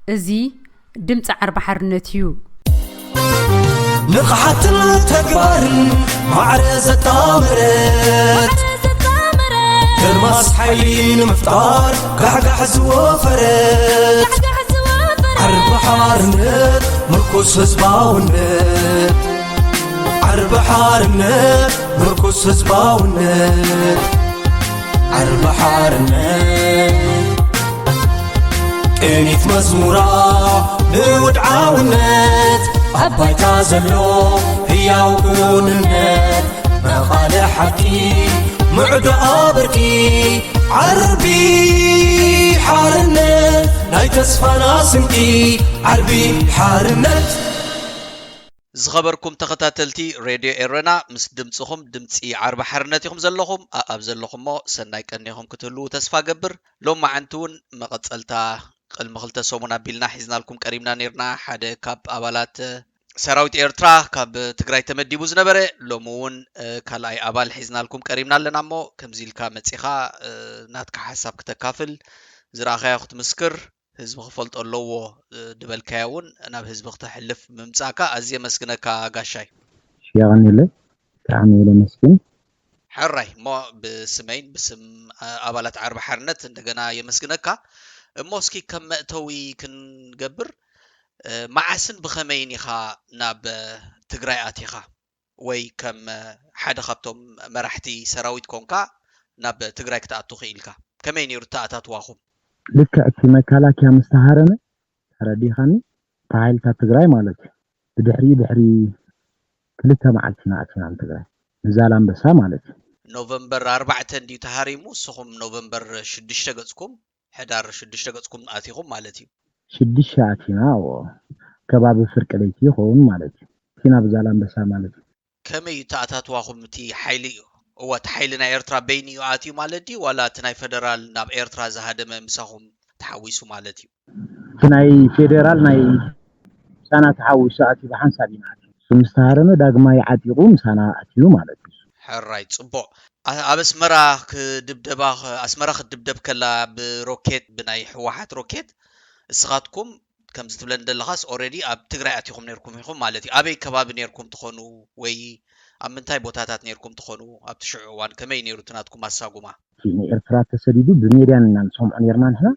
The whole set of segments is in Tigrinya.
እዚ ድምፂ ዓርቢ ሓርነት እዩ። ንቕሓትን ተግባርን ማዕረ ዘጣመረት ደርማስ ሓይሊ ንምፍጣር ጋሕጋሕ ዝወፈረት ዓርቢ ሓርነት ምርኩስ ህዝባውነት ዓርቢ ሓርነት ምርኩስ ህዝባውነት ዓርቢ ሓርነት ቅኒት መዝሙራ ንውድዓውነት ኣብ ባይታ ዘሎ ህያው ክውንነት መቓለ ሓቂ ምዕዶ ኣበርቂ ዓርቢ ሓርነት ናይ ተስፋና ስንቂ ዓርቢ ሓርነት ዝኸበርኩም ተኸታተልቲ ሬድዮ ኤረና ምስ ድምፅኹም ድምፂ ዓርቢ ሓርነት ኢኹም ዘለኹም ኣኣብ ዘለኹሞ ሰናይ ቀኒኹም ክትህልዉ ተስፋ ገብር። ሎም መዓንቲ እውን መቐፀልታ ቅድሚ ክልተ ሰሙን ኣቢልና ሒዝናልኩም ቀሪብና ነርና ሓደ ካብ ኣባላት ሰራዊት ኤርትራ ካብ ትግራይ ተመዲቡ ዝነበረ ሎሚ እውን ካልኣይ ኣባል ሒዝናልኩም ቀሪብና ኣለና እሞ ከምዚ ኢልካ መፂኻ ናትካ ሓሳብ ክተካፍል ዝረኣኻዮ ክትምስክር ህዝቢ ክፈልጦ ኣለዎ ዝበልካዮ እውን ናብ ህዝቢ ክተሕልፍ ምምፃእካ ኣዝየ መስግነካ ጋሻይ። የቐንየለይ። ብጣዕሚ እየ ለመስግን። ሕራይ እሞ ብስመይን ብስም ኣባላት ዓርቢ ሓርነት እንደገና የመስግነካ። እሞ እስኪ ከም መእተዊ ክንገብር መዓስን ብኸመይን ኢኻ ናብ ትግራይ ኣቲኻ? ወይ ከም ሓደ ካብቶም መራሕቲ ሰራዊት ኮንካ ናብ ትግራይ ክትኣቱ ክኢልካ? ከመይ ነይሩ እተኣታትዋኹም? ልክዕ እቲ መካላኪያ ምስ ተሃረመ ተረዲኻኒ፣ እቲ ሓይልታት ትግራይ ማለት እዩ። ብድሕሪኡ ድሕሪ ክልተ መዓልቲ ኢና ኣቲና ንትግራይ ንዛላምበሳ ማለት እዩ። ኖቨምበር ኣርባዕተ እንድዩ ተሃሪሙ፣ ንስኹም ኖቨምበር ሽዱሽተ ገጽኩም ሕዳር ሽዱሽተ ገጽኩም ኣቲኹም ማለት እዩ። ሽዱሽተ ኣቲና እዎ ከባቢ ፍርቂ ለይቲ ይኸውን ማለት እዩ። እቲ ናብ ዛላምበሳ ማለት እዩ። ከመይ እዩ ተኣታትዋኹም እቲ ሓይሊ እዩ እዋ እቲ ሓይሊ ናይ ኤርትራ በይኒ እዩ ኣትዩ ማለት ድዩ ዋላ እቲ ናይ ፈደራል ናብ ኤርትራ ዝሃደመ ምሳኹም ተሓዊሱ ማለት እዩ? እቲ ናይ ፌዴራል ናይ ምሳና ተሓዊሱ ኣትዩ ብሓንሳብ ኢና ኣትዩ። እሱ ምስ ተሃረመ ዳግማይ ዓጢቑ ምሳና ኣትዩ ማለት እዩ። ሕራይ ጽቡቕ። ኣብ ኣስመራ ክድብደባ ኣስመራ ክትድብደብ ከላ ብሮኬት ብናይ ህወሓት ሮኬት እስኻትኩም ከምዚ ትብለኒ ዘለኻስ ኦረዲ ኣብ ትግራይ ኣቲኹም ነርኩም ኢኹም ማለት እዩ ኣበይ ከባቢ ነርኩም ትኾኑ ወይ ኣብ ምንታይ ቦታታት ነርኩም ትኾኑ ኣብቲ ሽዑ እዋን ከመይ ነይሩ እቲ ናትኩም ኣሳጉማ እቲ ንኤርትራ ተሰዲዱ ብሜድያን ኢና ንሰምዖ ነርና ንሕና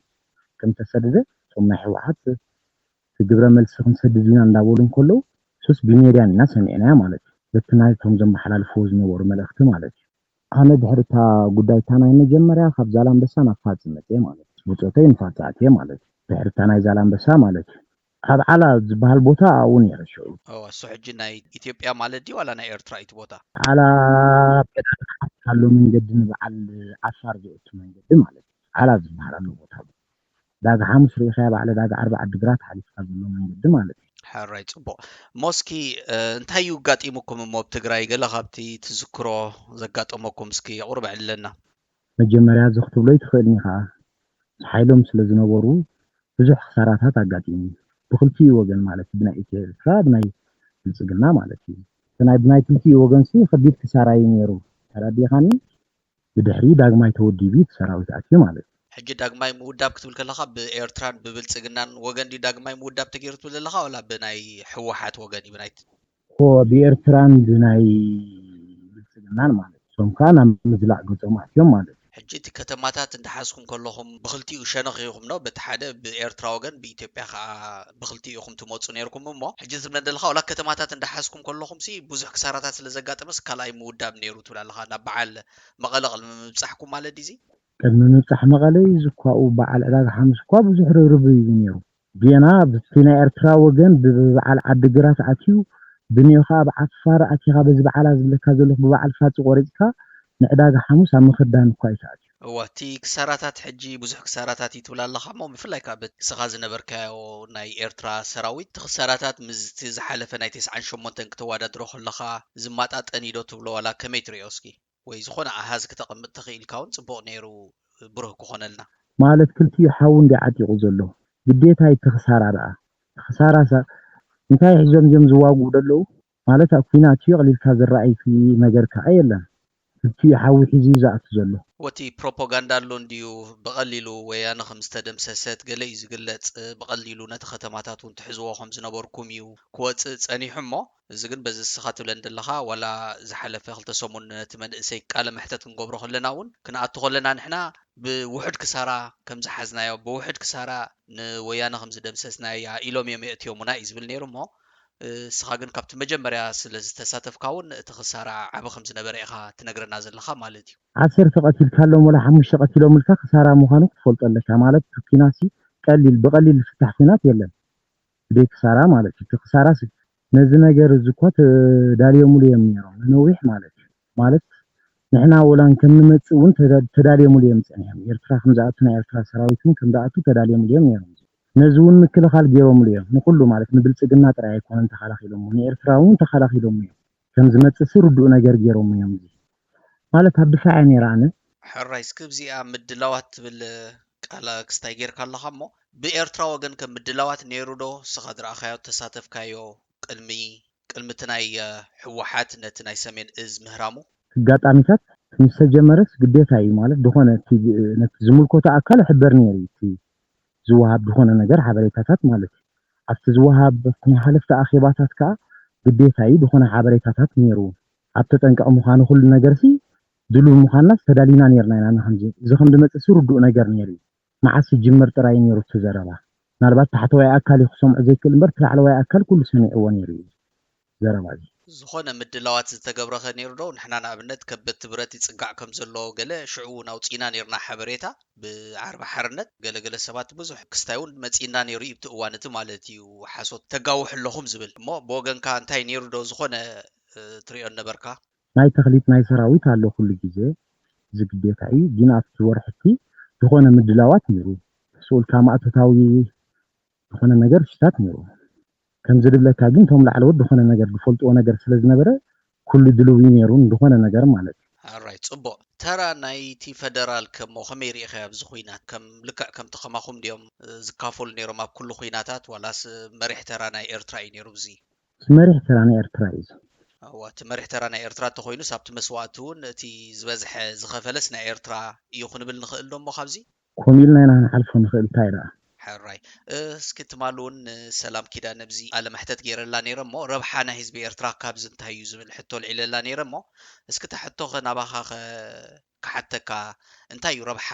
ከም ተሰደደ እቶም ናይ ህወሓት እቲ ግብረ መልሲ ክንሰድድ ኢና እንዳበሉ እንከለዉ እሱስ ብሜድያን ኢና ሰሚዕናያ ማለት እዩ በቲ ናይቶም ዘመሓላልፍዎ ዝነበሩ መልእኽቲ ማለት እዩ ኣነ ድሕሪ እታ ጉዳይ እታ ናይ መጀመርያ ካብ ዛላምበሳ ናብ ፋጺ መጽየ ማለት እዩ። ብጾተይ ንፋጺ ኣትየ ማለት እዩ። ድሕሪ እታ ናይ ዛላምበሳ ማለት እዩ። ኣብ ዓላ ዝበሃል ቦታ ኣብኡ ነይረ ሽዑ። እወ እሱ ሕጂ ናይ ኢትዮጵያ ማለት ድዩ ዋላ ናይ ኤርትራ እዩ እቲ ቦታ? ዓላ ኣብ ገዳርፍ ኣሎ መንገዲ ንበዓል ዓፋር ዘእቱ መንገዲ ማለት እዩ። ዓላ ዝበሃል ኣሎ ቦታ። ዳጋ ሓሙስ ርኢኻያ ባዕለ ዳጋ ዓርቢ ዓዲግራት ሓሊፍካ ዘሎ መንገዲ ማለት እዩ። ሕራይ ጽቡቕ እሞ እስኪ እንታይ እዩ ኣጋጢሙኩም እሞ ኣብ ትግራይ ገለ ካብቲ ትዝክሮ ዘጋጠመኩም እስኪ የቑርብ ዕለና መጀመርያ እዚ ክትብሎ ይትኽእልኒ ከዓ ምስ ሓይሎም ስለ ዝነበሩ ብዙሕ ክሳራታት ኣጋጢሙ ብክልቲኡ ወገን ማለት ብናይ ኢትዮ ኤርትራ ብናይ ብልፅግና ማለት እዩ እቲ ናይ ብናይ ክልቲኡ ወገን ሲ ከቢድ ክሳራ እዩ ነይሩ ተረዲኻኒ ብድሕሪኡ ዳግማይ ተወዲቡ እቲ ሰራዊት ኣትዩ ማለት እዩ። ሕጂ ዳግማይ ምውዳብ ክትብል ከለኻ ብኤርትራን ብብልጽግናን ወገን ድዩ ዳግማይ ምውዳብ ተገይሩ ትብል ዘለኻ ዋላ ብናይ ህወሓት ወገን እዩ ብናይ እኮ ብኤርትራን ብናይ ብልጽግናን ማለት እሶም ከዓ ናብ ምዝላዕ ገጾም ኣትዮም ማለት እዩ። ሕጂ እቲ ከተማታት እንዳሓዝኩም ከለኹም ብክልቲኡ ሸነኽ ኢኹም ዶ በቲ ሓደ ብኤርትራ ወገን ብኢትዮጵያ ከዓ ብክልቲኡ ኢኹም ትመፁ ነይርኩም እሞ ሕጂ ትብለ ዘለካ ዋላ ከተማታት እንዳሓዝኩም ከለኹም ሲ ብዙሕ ክሳራታት ስለ ዘጋጠመስ ካልኣይ ምውዳብ ነይሩ ትብል ኣለካ ናብ በዓል መቐለ ቅድሚ ምብጻሕኩም ማለት ድዩ? ቅድሚ ምብጻሕ መቐለ እዩ ዝኳኡ በዓል ዕዳጋ ሓሙስ እኳ ብዙሕ ርብርብ እዩ ነይሩ። ጌና ብቲ ናይ ኤርትራ ወገን ብበዓል ዓዲ ግራት ኣትዩ ብኔው ከዓ ብዓፋር ኣቲኻ በዚ በዓላ ዝብለካ ዘለኹ ብበዓል ፋፂ ቆሪፅካ ንዕዳጋ ሓሙስ ኣብ ምኽዳን እኳ እዩ ተኣትዩ። እወ እቲ ክሳራታት ሕጂ ብዙሕ ክሳራታት እዩ ትብል ኣለኻ እሞ ብፍላይ ከዓ በቲ ንስኻ ዝነበርካዮ ናይ ኤርትራ ሰራዊት እቲ ክሳራታት ምስቲ ዝሓለፈ ናይ ተስዓን ሸሞንተን ክተወዳድሮ ከለኻ ዝመጣጠን እዩ ዶ ትብሎ ዋላ ከመይ ትሪኦ እስኪ? ወይ ዝኾነ ኣሃዝ ክተቐምጥ ተኽኢልካ እውን ፅቡቕ ነይሩ ብሩህ ክኾነልና። ማለት ክልቲኡ ሓዉ እንዲ ዓጢቑ ዘሎ ግዴታ እዩ እቲ ክሳራ ደኣ እቲ ክሳራ ሳ እንታይ ሒዞም እዮም ዝዋግኡ ደለዉ ማለት ኣብ ኲናት እዩ ኣቕሊልካ ዝረኣይ እቲ ነገር ከዓ የለን እቲ ሓዊ ሒዙ እዩ ዝኣቱ ዘሎ። ወቲ ፕሮፓጋንዳ ኣሎ እንድዩ። ብቐሊሉ ወያነ ከም ዝተደምሰሰት ገለ እዩ ዝግለጽ። ብቐሊሉ ነቲ ከተማታት እውን ትሕዝዎ ከም ዝነበርኩም እዩ፣ ክወጽእ ጸኒሑ። እሞ እዚ ግን በዚ እስኻ ትብለን ዘለኻ ዋላ ዝሓለፈ ክልተ ሰሙን ነቲ መንእሰይ ቃለ መሕተት ክንገብሮ ከለና እውን ክንኣቱ ከለና ንሕና ብውሑድ ክሳራ ከም ዝሓዝናዮ፣ ብውሑድ ክሳራ ንወያነ ከም ዝደምሰስናያ ኢሎም እዮም የእትዮሙና እዩ ዝብል ነይሩ። እሞ እስኻ ግን ካብቲ መጀመርያ ስለ ዝተሳተፍካ እውን እቲ ክሳራ ዓቢ ከም ዝነበረ ኢኻ ትነግረና ዘለኻ ማለት እዩ። ዓሰርተ ቀቲልካሎም ወላ ሓሙሽተ ቀቲሎም ኢልካ ክሳራ ምዃኑ ክትፈልጦ ኣለካ። ማለት እቲ ኲናት ሲ ቀሊል ብቐሊል ዝፍታሕ ኲናት የለን። ብደይ ክሳራ ማለት እዩ። እቲ ክሳራ ሲ ነዚ ነገር እዚ እኳ ተዳልዮምሉ እዮም ነይሮም ንነዊሕ ማለት እዩ። ማለት ንሕና ወላ ከም ንመጽእ እውን ተዳ- ተዳልዮምሉ እዮም ጸኒሖም። ኤርትራ ከም ዝኣቱ ናይ ኤርትራ ሰራዊት እውን ከም ዝኣቱ ተዳልዮምሉ እዮም ነይሮም። ነዚ እውን ምክልኻል ገይሮምሉ እዮም። ንኹሉ ማለት ንብልጽግና ጥራይ ኣይኮነን ተኸላኺሎሞ፣ ንኤርትራ እውን ተኸላኺሎሞ እዮም። ከም ዝመጽእ ሲ ርዱእ ነገር ገይሮም እዮም። እዚ ማለት ኣብ ድፋዕ እየ ነይረ ኣነ። ሕራይ እስኪ ብዚኣ ምድላዋት ትብል ቃል ክስታይ ጌርካ ኣለኻ እሞ ብኤርትራ ወገን ከም ምድላዋት ነይሩ ዶ? ንስኻ ዝረኣኻዮ ተሳተፍካዮ ቅድሚ ቅድሚ እቲ ናይ ህወሓት ነቲ ናይ ሰሜን እዝ ምህራሙ? ኣጋጣሚታት ምስ ተጀመረስ ግዴታ እዩ ማለት ዝኾነ እቲ ነቲ ዝምልከቶ ኣካል ይሕበር ነይሩ እዩ። እቲ ዝወሃብ ዝኾነ ነገር ሓበሬታታት ማለት እዩ። ኣብቲ ዝወሃብ ኣብቲ ናይ ሓለፍቲ ኣኼባታት ከዓ ግዴታ እዩ ዝኾነ ሓበሬታታት ነይሩ። ኣብ ተጠንቀቕ ምዃኑ ኩሉ ነገር ሲ ድሉው ምዃንና ዝተዳሊና ነይርና ኢና። ንከምዚ እዚ ከም ዝመፅእ ሲ ርዱእ ነገር ነይሩ እዩ። መዓስ ይጅመር ጥራይ ነይሩ እቲ ዘረባ። ምናልባት ታሕተዋይ ኣካል እዩ ክሰምዖ ዘይክእል እምበር እቲ ላዕለዋይ ኣካል ኩሉ ሰሚዕዎ ነይሩ እዩ ዘረባ እዚ። ዝኾነ ምድላዋት ዝተገብረኸ ነይሩ ዶ? ንሕና ንኣብነት ከበድቲ ብረት ይጽጋዕ ከም ዘሎ ገለ ሽዑ እውን ኣውጺእና ነይርና ሓበሬታ ብዓርቢ ሓርነት። ገለ ገለ ሰባት ብዙሕ ክስታይ እውን መጺእና ነይሩ እዩ ብቲ እዋን እቲ ማለት እዩ። ሓሶት ተጋውሑ ኣለኹም ዝብል። እሞ ብወገንካ እንታይ ነይሩ ዶ? ዝኾነ ትሪኦ ነበርካ? ናይ ተኽሊት ናይ ሰራዊት ኣሎ ኩሉ ግዜ እዚ ግዴታ እዩ። ግን ኣብቲ ወርሒ እቲ ዝኾነ ምድላዋት ነይሩ። ስኡልካ ማእቶታዊ ዝኾነ ነገር ሽታት ነይሩ። ከምዚ ድብለካ ግን እቶም ላዕለዎት ዝኾነ ነገር ዝፈልጥዎ ነገር ስለ ዝነበረ ኩሉ ድልው እዩ ነይሩ ንዝኾነ ነገር ማለት እዩ። ኣራይ ጽቡቕ። ተራ ናይቲ ፈደራል ከሞ ከመይ ርኢኻዮ ኣብዚ ኹናት? ከም ልክዕ ከምቲ ከማኹም ድዮም ዝካፈሉ ነይሮም ኣብ ኩሉ ኹናታት ዋላስ መሪሕ ተራ ናይ ኤርትራ እዩ ነይሩ ብዚ? መሪሕ ተራ ናይ ኤርትራ እዩ። እዋ እቲ መሪሕ ተራ ናይ ኤርትራ እንተኾይኑስ ኣብቲ መስዋእቲ እውን እቲ ዝበዝሐ ዝኸፈለስ ናይ ኤርትራ እዩ ክንብል ንኽእል ዶ እሞ ካብዚ? ከምኡ ኢልና ኢና ክንሓልፎ ንኽእል እንታይ ደኣ። ሕራይ እስኪ ትማሊ እውን ንሰላም ኪዳነ ብዚ ቃለ መሕተት ገይረላ ነይረ እሞ ረብሓ ናይ ህዝቢ ኤርትራ ካብዚ እንታይ እዩ ዝብል ሕቶ ኣልዒለላ ነይረ እሞ እስኪ እታ ሕቶ ኸ ናባኻ ኸ ክሓተካ እንታይ እዩ ረብሓ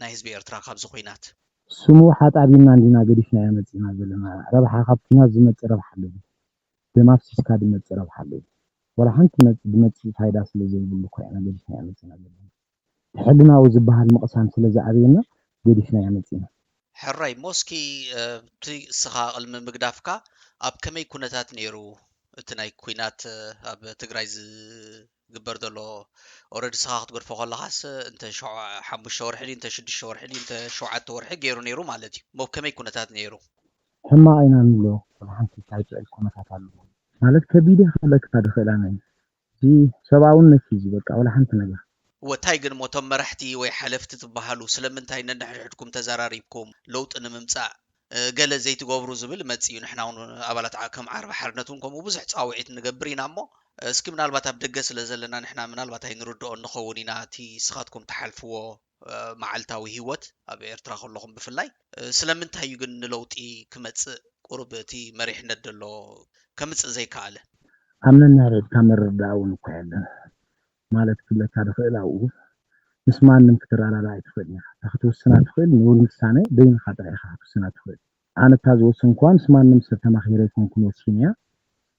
ናይ ህዝቢ ኤርትራ ካብዚ ኹናት? ስሙ ሓጣቢና እንዲና ገዲፍናዮ መጺና ዘለና። ረብሓ ካብ ኲናት ዝመጽእ ረብሓ ኣሎ ድዩ? ደም ኣፍሲስካ ዝመጽእ ረብሓ ኣሎ ድዩ? ዋላ ሓንቲ መጽ- ዝመጽእ ፋይዳ ስለ ዘይብሉ እኮ ኢና ገዲፍናዮ መጺና ዘለና። ሕልናዊ ዝበሃል ምቕሳን ስለ ዝኣበየና ገዲፍናዮ መጺና። ሕራይ እሞ እስኪ እቲ እስኻ ቅልሚ ምግዳፍካ ኣብ ከመይ ኩነታት ነይሩ እቲ ናይ ኲናት ኣብ ትግራይ ዝ- ዝግበር ዘሎ ኦረዲ ስኻ ክትገድፎ ከለኻስ እንተ ሸውዓ- ሓሙሽተ ወርሒ ድዩ እንተ ሽዱሽተ ወርሒ ድዩ እንተ ሸውዓተ ወርሒ ገይሩ ነይሩ ማለት እዩ እሞ ብከመይ ኩነታት ነይሩ? ሕማቕ ኢና ንብሎ ወላ ሓንቲ እንታይ ጥዕል ኩነታት ኣለዎ ማለት ከቢድ እየ ክብለካ ድኽእል ኣነ እዚ ሰብኣውነት እዩ ዝበቃ ወላ ሓንቲ ነገር እወ እንታይ ግን እሞ እቶም መራሕቲ ወይ ሓለፍቲ ትበሃሉ ስለምንታይ ነንሕድሕድኩም ተዘራሪብኩም ለውጢ ንምምፃእ ገለ ዘይትገብሩ ዝብል መፂ እዩ። ንሕና እውን ኣባላት ከም ዓርቢ ሓርነት እውን ከምኡ ብዙሕ ፃውዒት ንገብር ኢና እሞ እስኪ ምናልባት ኣብ ደገ ስለ ዘለና ንሕና ምናልባት ኣይንርድኦን ንኸውን ኢና እቲ ንስኻትኩም ትሓልፍዎ መዓልታዊ ህይወት ኣብ ኤርትራ ከለኹም ብፍላይ ስለምንታይ እዩ ግን ንለውጢ ክመፅእ ቁሩብ እቲ መሪሕነት ዘሎ ከምፅእ ዘይከኣለ? ኣብ ነንሕድሕድካ ምርድዳእ እውን እኮ የለን ማለት ክብለካ ዝኽእል ኣብኡ ምስ ማንም ክትረዳዳእ ኣይትኽእልን ኢኻ። እታ ክትውስና ትኽእል ንውሳነ በይንኻ ጥራይ ኢኻ ክትውስና ትኽእል። ኣነ እታ ዝወሰንኩዋ ምስ ማንም ሰብ ተማኺረ ኣይኮንኩን ወሲነያ።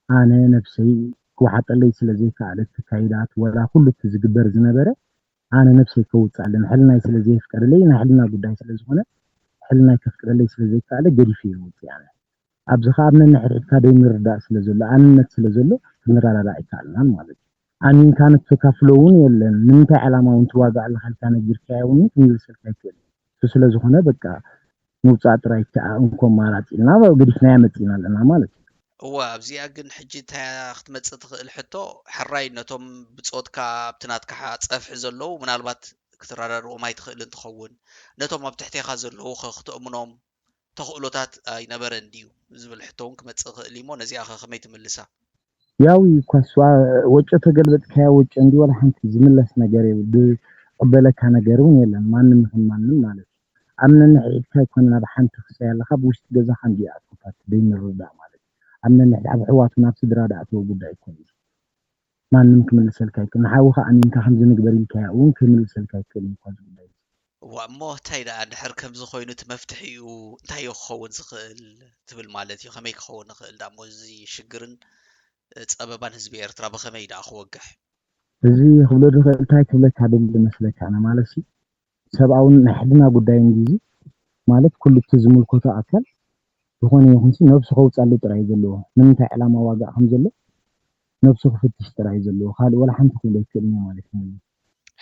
ኣነ ነብሰይ ክወሓጠለይ ስለ ዘይከኣለት እቲ ኣካይዳ እቲ ወላ ኩሉ እቲ ዝግበር ዝነበረ ኣነ ነብሰይ ከውፅእ ኣለኒ። ሕልናይ ስለ ዘየፍቀደለይ ናይ ሕልና ጉዳይ ስለ ዝኾነ ሕልናይ ከፍቅደለይ ስለ ዘይከኣለ ገዲፈዮ ወፂአ ኣነ። ኣብዚ ኸዓ ኣብ ነንሕድሕድካ ደይምርዳእ ስለ ዘሎ፣ ኣንነት ስለ ዘሎ ክንረዳዳእ ኣይከኣልናን ማለት እዩ። ኣሚንካ ንተካፍሎ እውን የለን። ንምንታይ ዕላማ እውን ትዋጋእ ኣለኻ ኢልካ ነጊርካዮ እውን ክምልሰልካ ኣይክእልን። እሱ ስለ ዝኾነ በቃ ምውፃእ ጥራይ ከዓ እንኮ ኣማራፂ ኢልና ገዲፍናያ መፂእና ኣለና ማለት እዩ። እወ ኣብዚኣ ግን ሕጂ እንታይ ክትመፅእ ትኽእል ሕቶ ሕራይ ነቶም ብፆትካ ኣብቲ ናትካ ፀፍሒ ዘለዉ ምናልባት ክትረዳድኦም ኣይትኽእልን ትኸውን ነቶም ኣብ ትሕቴኻ ዘለዉ ኸ ክተእምኖም ተኽእሎታት ኣይነበረን ድዩ ዝብል ሕቶ እውን ክመፅእ ይኽእል እዩ እሞ ነዚኣ ኸ ከመይ ትምልሳ? ያው እኳ እሷ ወጮ ተገልበጥካያ ወጮ እንዲ ወላ ሓንቲ ዝምለስ ነገር የብሉ፣ ዝቕበለካ ነገር እውን የለን። ማንም ይኹን ማንም ማለት እዩ። ኣብ ነንሕድካ ኣይኮነን ኣብ ሓንቲ ክሳይ ኣለኻ፣ ብውሽጢ ገዛኻ እንዲ ኣቶታት ደይምርዳእ ማለት እዩ። ኣብ ነንሕድ ኣብ ኣሕዋት እውን ኣብ ስድራ ደኣተወ ጉዳይ ኣይኮነን። ማንም ክምልሰልካ ኣይክእል። ንሓውኻ ኣሚንካ ከምዚ ንግበር ኢልካያ እውን ክምልሰልካ ኣይክእል እዩ እኳ እዚ ጉዳይ። እዋ እሞ እንታይ ደኣ እንድሕር ከምዚ ኮይኑ እቲ መፍትሒኡ እንታይ እዩ ክኸውን ዝኽእል ትብል ማለት እዩ? ከመይ ክኸውን ይኽእል ደኣ እሞ እዚ ሽግርን ጸበባን ህዝቢ ኤርትራ ብኸመይ ደኣ ክወግሕ? እዚ ክብሎ ዝኽእል እንታይ ክብለካ ደሊ መስለካ ኣነ ማለት ሲ ሰብኣውን ናይ ሕልና ጉዳይ እንዲዚ ማለት ኩሉ እቲ ዝምልከቶ ኣካል ዝኾነ ይኹን ሲ ነብሱ ከውጻሉ ጥራይ እዩ ዘለዎ። ንምንታይ ዕላማ ዋጋእ ከም ዘሎ ነብሱ ክፍትሽ ጥራይ እዩ ዘለዎ። ካልእ ወላ ሓንቲ ክብሎ ኣይክእልን እየ ማለት እዩ።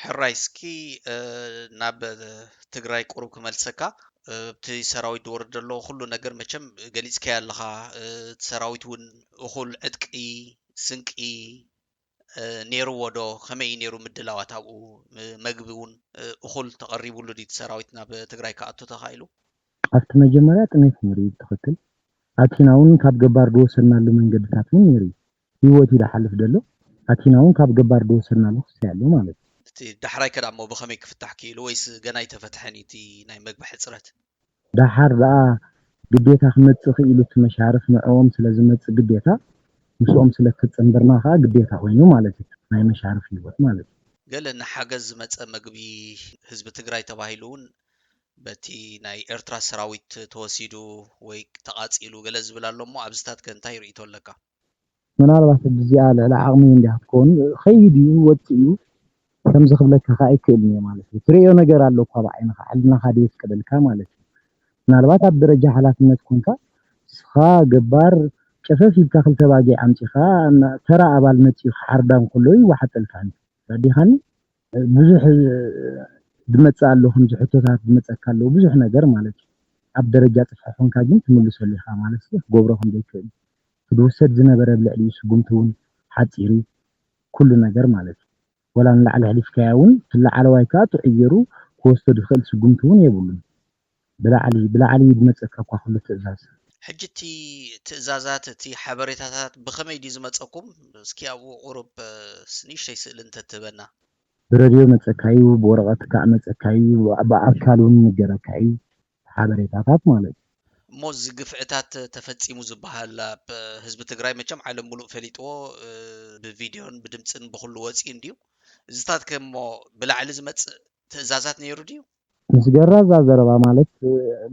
ሕራይ እስኪ እ፣ ናብ ትግራይ ቁሩብ ክመልሰካ እ፣ ኣብቲ ሰራዊት ዝወርድ ዘሎ ኩሉ ነገር መቸም ገሊጽካዮ ኣለኻ እ፣ እቲ ሰራዊት እውን እኹል ዕጥቂ ስንቂ እ፣ ነይርዎ ዶ ከመይ እዩ ነይሩ ምድላዋት ኣብኡ ም- መግቢ እውን እ፣ እኹል ተቐሪቡሉ ድዩ እቲ ሰራዊት ናብ ትግራይ ክኣቱ ተኻኢሉ ኣብቲ መጀመርያ ጥሜት ነይሩ እዩ ትኽክል ኣቲና እውን ካብ ገባር ዝወሰድናሉ መንገድታት እውን ነይሩ እዩ ህይወት እዩ ዝሓልፍ ዘሎ ኣቲና እውን ካብ ገባር ዝወሰድናሉ ክሳይ ኣሎ ማለት እዩ እቲ ዳሕራይ ከ ዳሞ ብኸመይ ክፍታሕ ክኢሉ ወይስ ገና ኣይተፈትሐን እዩ እቲ ናይ መግቢ ሕፅረት ደሓር ደኣ ግዴታ ክመፅእ ክኢሉ እቲ መሻርፍ ንዕኦም ስለ ዝመፅእ ግዴታ ምስኦም ስለ ክፅንብርና ከዓ ግዴታ ኮይኑ ማለት እዩ ናይ መሻርፍ ህይወት ማለት እዩ ገለ ንሓገዝ ዝመፀ መግቢ ህዝቢ ትግራይ ተባሂሉ እውን በቲ ናይ ኤርትራ ሰራዊት ተወሲዱ ወይ ተቓፂሉ ገለ ዝብል ኣሎ እሞ ኣብዚታት ከ እንታይ ርእይቶ ኣለካ? ምናልባት እዚኣ ልዕሊ ዓቕሚ እንዲያ ክትከውን ኸይድ እዩ ወፂ እዩ ከምዚ ክብለካ ከዓ ኣይክእልን እየ ማለት እዩ ትርእዮ ነገር ኣሎ እኳ ብዓይንኻ ሕልናኻ ድየፍቅደልካ ማለት እዩ ምናልባት ኣብ ደረጃ ሓላፍነት ኮንካ ንስኻ ገባር ጨፈፍ ኢልካ ክልተ ባጊዕ ኣምፂኻ ተራ ኣባል መፂኡ ክሓርዳ እንከሎ ይወሓጠልካ ተረዲኻኒ ብዙሕ ዝመፅእ ኣሎ ከምዚ ሕቶታት ዝመፀካ ኣለዉ ብዙሕ ነገር ማለት እዩ ኣብ ደረጃ ፅፍሒ ኮንካ ግን ትምልሰሉ ኢኻ ማለት እዩ ክገብሮ ከም ዘይክእል ዝውሰድ ዝነበረ ኣብ ልዕሊኡ ስጉምቲ እውን ሓፂሩ ኩሉ ነገር ማለት እዩ ወላ ንላዕሊ ኣሕሊፍካያ እውን እቲ ላዕለዋይ ከዓ ጥዑይ ገይሩ ክወስዶ ዝኽእል ስጉምቲ እውን የብሉን ብላዕሊ ብላዕሊ እዩ ዝመፀካ እኳ ኩሉ ትእዛዝ ሕጂ እቲ ትእዛዛት እቲ ሓበሬታታት ብኸመይ ድዩ ዝመፀኩም እስኪ ኣብኡ ቁሩብ ንእሽተይ ስእሊ እንተትህበና ብረድዮ መፀካ እዩ ብወረቐት ከዓ መፀካ እዩ ብኣካል እውን ይንገረካ እዩ ሓበሬታታት ማለት እዩ እሞ እዚ ግፍዕታት ተፈፂሙ ዝበሃል ኣብ ህዝቢ ትግራይ መቸም ዓለም ሙሉእ ፈሊጥዎ ብቪድዮን ብድምፅን ብኩሉ ወፂኡ እንድዩ እዚታት ከሞ ብላዕሊ ዝመፅእ ትእዛዛት ነይሩ ድዩ ምስ ገራ እዛ ዘረባ ማለት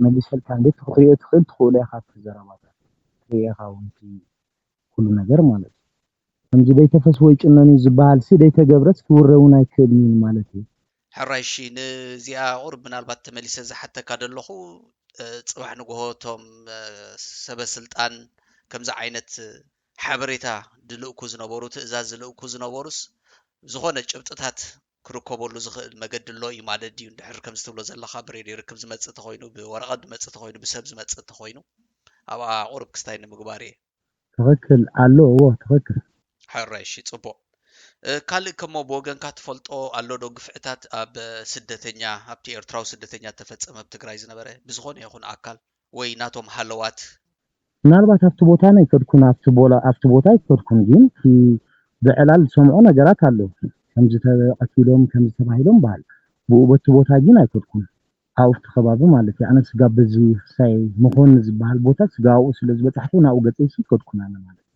መሊሰልካ እንዴት ክትሪኦ ትኽእል ትኽእሎ ኢኻ እቲ ዘረባታት ትሪኦ ኢኻ እውን እቲ ኩሉ ነገር ማለት እዩ ከምዚ ደይተፈስወ ይጭነን እዩ ዝበሃል ሲ ደይተገብረስ ክውረ እውን ኣይክእልን እዩ ማለት እዩ ሕራይ እሺ ንዚኣ ቁሩብ ምናልባት ተመሊሰ ዝሓተካ ደለኹ ፅባሕ ንግሆ እቶም ሰበ ስልጣን ከምዚ ዓይነት ሓበሬታ ድልእኩ ዝነበሩ ትእዛዝ ዝልእኩ ዝነበሩስ ዝኾነ ጭብጥታት ክርከበሉ ዝኽእል መገዲ ኣሎ እዩ ማለት ድዩ? እንድሕር ከምዚ ትብሎ ዘለኻ ብሬድዮ ርክብ ዝመጽእ ተኾይኑ፣ ብወረቐት ዝመጽእ ተኾይኑ፣ ብሰብ ዝመጽእ ተኾይኑ ኣብኣ ቁሩብ ክስታይ ንምግባር እየ። ትኽክል ኣሎ እዎ ትኽክል። ሕራይ እሺ ጽቡቕ። እ፣ ካልእ ከሞ ብወገንካ ትፈልጦ ኣሎ ዶ ግፍዕታት ኣብ ስደተኛ ኣብቲ ኤርትራዊ ስደተኛ ተፈጸመ ኣብ ትግራይ ዝነበረ ብዝኾነ ይኹን ኣካል? ወይ ናቶም ሃለዋት? ምናልባት ኣብቲ ቦታ ኣይከድኩን ኣብቲ ቦላ ኣብቲ ቦታ ኣይከድኩን ግን እቲ ብዕላል ዝሰምዖ ነገራት ኣሎ ከምዚ ተቀቲሎም ከምዚ ተባሂሎም በሃል ብኡ በቲ ቦታ ግን ኣይከድኩን ኣብቲ ከባቢ ማለት እዩ ኣነ ስጋብ በዚ ክሳይ መኾኒ ዝበሃል ቦታ ስጋብኡ ስለ ዝበፃሕኩ ናብኡ ገፀይሲ ኣይከድኩን ኣነ ማለት እዩ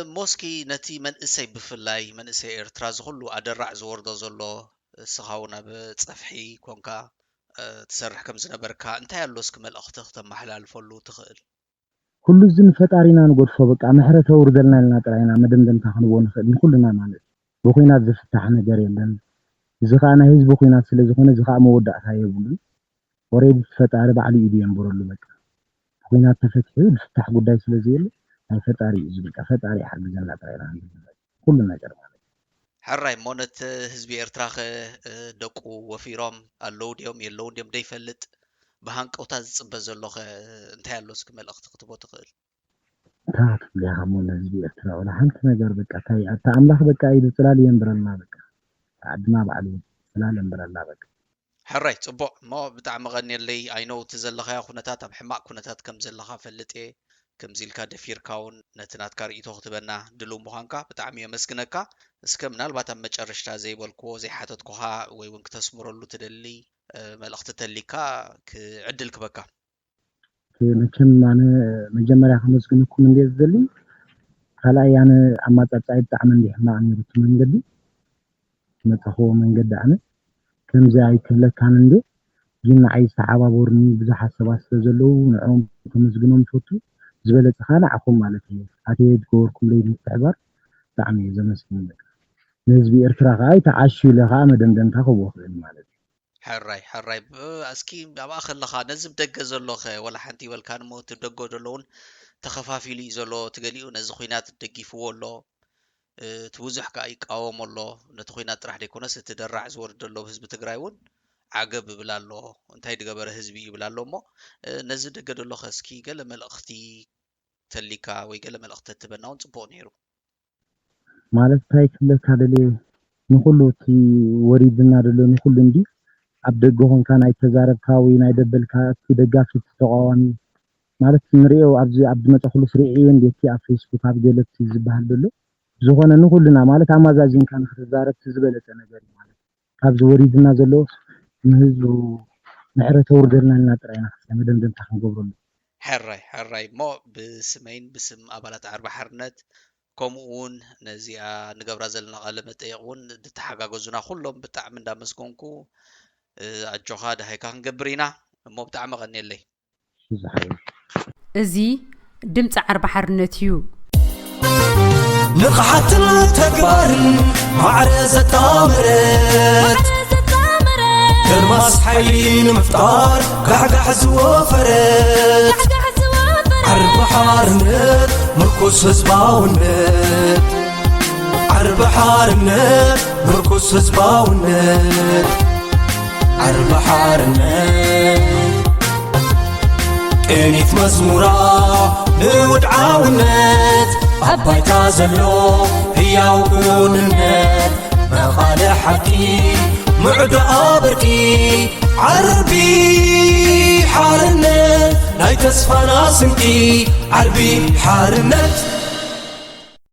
እሞ እስኪ ነቲ መንእሰይ ብፍላይ መንእሰይ ኤርትራ እዚ ኩሉ ኣደራዕ ዝወርዶ ዘሎ እስኻ እውን ኣብ ጸፍሒ ኮንካ ትሰርሕ ከም ዝነበርካ እንታይ ኣሎ እስኪ መልእኽቲ ክተመሓላልፈሉ ትኽእል? ኩሉ እዚ ንፈጣሪና ንገድፎ በቃ ምሕረት ኣውርደልና ኢልና ጥራይ ኢና መደምደምታ ክንቦ ንኽእል ንኩልና ማለት እዩ። ብኩናት ዝፍታሕ ነገር የለን። እዚ ከዓ ናይ ህዝቢ ኩናት ስለዝኾነ እዚ ከዓ መወዳእታ የብሉን። ኦሬዲ እቲ ፈጣሪ ባዕሉ ኢዱ የንብረሉ በቃ። ብኩናት ተፈቲሑ ዝፍታሕ ጉዳይ ስለዘየለ ናይ ፈጣሪ እዩ እዚ በቃ ፈጣሪ ይሓግዘና ጥራይ ኢና ክንብል ንኽእል ኩሉ ነገር ማለት እዩ። ሕራይ እሞ ነቲ ህዝቢ ኤርትራኸ ደቁ ወፊሮም ኣለዉ ድዮም የለዉን ድዮም ደይፈልጥ ብሃንቀውታ ዝጽበ ዘሎኸ እንታይ ኣሎ እስኪ መልእኽቲ ክትቦ ትኽእል? እንታይ ክትብልያ ከሞ ንህዝቢ ኤርትራ ወላ ሓንቲ ነገር በቃ እንታይ ኣታ ኣምላኽ በቃ ኢዱ ጽላል የንብረልና በቃ ዓድና ባዕሉ ጽላል የንብረልና በቃ። ሕራይ ጽቡቕ እሞ ብጣዕሚ ቀንየለይ I know እቲ ዘለኻዮ ኩነታት ኣብ ሕማቕ ኩነታት ከም ዘለኻ ፈልጥ እየ ከምዚ ኢልካ ደፊርካ እውን ነቲ ናትካ ርእይቶ ክትበና ድሉው ምዃንካ ብጣዕሚ የመስግነካ። እስከ ምናልባት ኣብ መጨረሽታ ዘይበልክዎ፣ ዘይሓተትኩኻ ወይ እውን ክተስምረሉ ትደሊ፣ እ፣ መልእኽቲ ተሊካ ክ-፣ ዕድል ክበካ። መቸም ኣነ መጀመርያ ከመስግነኩም እንድየ ዝደሊ። ካልኣይ ኣነ ኣማጻጽኣይ ብጣዕሚ እንዲ ሕማቕ ነይሩ እቲ መንገዲ፣ ዝመጻኽዎ መንገዲ ኣነ ከምዚ ኣይክብለካን እንድየ፣ ግን ንዓይ ዝተሓባበሩኒ ብዙሓት ሰባት ስለ ዘለዉ ንዕኦም ከመስግኖም እፈቱ። ዝበለጸ ከኣ ንዓኹም ማለት እዩ። ኣትየ ዝገበርኩምለይ ምትሕባር ብጣዕሚ እየ ዘመስግን። በቃ ንህዝቢ ኤርትራ ከኣ ኣይተዓሽዩ ኢለ ከኣ መደምደምታ ክህቦ እኽእል ማለት እዩ። ሕራይ ሕራይ ብ-፣ እስኪ ኣብኣ ከለኻ ነዚ ብደገ ዘሎ ኸ ወላ ሓንቲ ይበልካን እሞ እቲ ደጎ ዘሎ እውን ተኸፋፊሉ እዩ ዘሎ። እቲ ገሊኡ ነዚ ኹናት ደጊፍዎ ኣሎ፣ እ፣ እቲ ብዙሕ ከኣ ይቃወሞ ኣሎ። ነቲ ኹናት ጥራሕ ደይኮነስ እቲ ደራዕ ዝወርድ ዘሎ ህዝቢ ትግራይ እውን ዓገብ ይብል ኣሎ። እንታይ ድገበረ ህዝቢ ይብል ኣሎ እሞ፣ እ፣ ነዚ ደገ ዘሎ ኸ እስኪ ገለ መልእኽቲ ተሊካ ወይ ገለ መልእኽቲ ተትበና እውን ጽቡቕ ነይሩ። ማለት እንታይ ክብለካ ደልየ፣ ንኹሉ እቲ ወሪድና ደሎ ንኹሉ እንዲ ኣብ ደገ ኾንካ ናይ ተዛረብካ ወይ ናይ ደበልካ እቲ ደጋፊ እቲ ተቃዋሚ ማለት ንሪኦ ኣብዚ ኣብ ዝመፀ ኩሉ ስሪዕዮ እንዴቲ ኣብ ፌስቡክ ኣብ ገለ እቲ ዝበሃል ደሎ ዝኾነ ንኹልና ማለት ኣማዛዚንካ ንክትዛረብ እቲ ዝበለፀ ነገር እዩ ማለት ካብዚ ወሪድና ዘሎ ንህዝቡ ምሕረት ኣውርደልና ኢልና ጥራይ ኢና ክስተ መደምደምታ ክንገብረሉ። ሕራይ ሕራይ እሞ ብስመይን ብስም ኣባላት ዓርቢ ሓርነት ከምኡ እውን ነዚኣ ንገብራ ዘለና ቃለ መጠየቕ እውን ዝተሓጋገዙና ኩሎም ብጣዕሚ እንዳመስገንኩ፣ እ፣ ኣጆኻ ደሃይካ ክንገብር ኢና እሞ ብጣዕሚ ቀንየለይ። ዝሓየ እዚ ድምፂ ዓርቢ ሓርነት እዩ። ንቕሓትን ተግባርን ማዕረ ዘጣመረት ከርማስ ሓይሊ ንምፍጣር ጋሕጋሕ ዝወፈረት ዓርቢ ሓርነት ምርኩስ ህዝባውነት ዓርቢ ሓርነት ምርኩስ ህዝባውነት ዓርቢ ሓርነት ቅኒት መዝሙራ ንውድዓውነት ኣብ ባይታ ዘሎ ህያው ክውንነት መቓልሕ ሓቂ ምዕዶ ኣበርቂ ዓርቢ ሓርነት ናይ ተስፋና ስንቂ ዓርቢ ሓርነት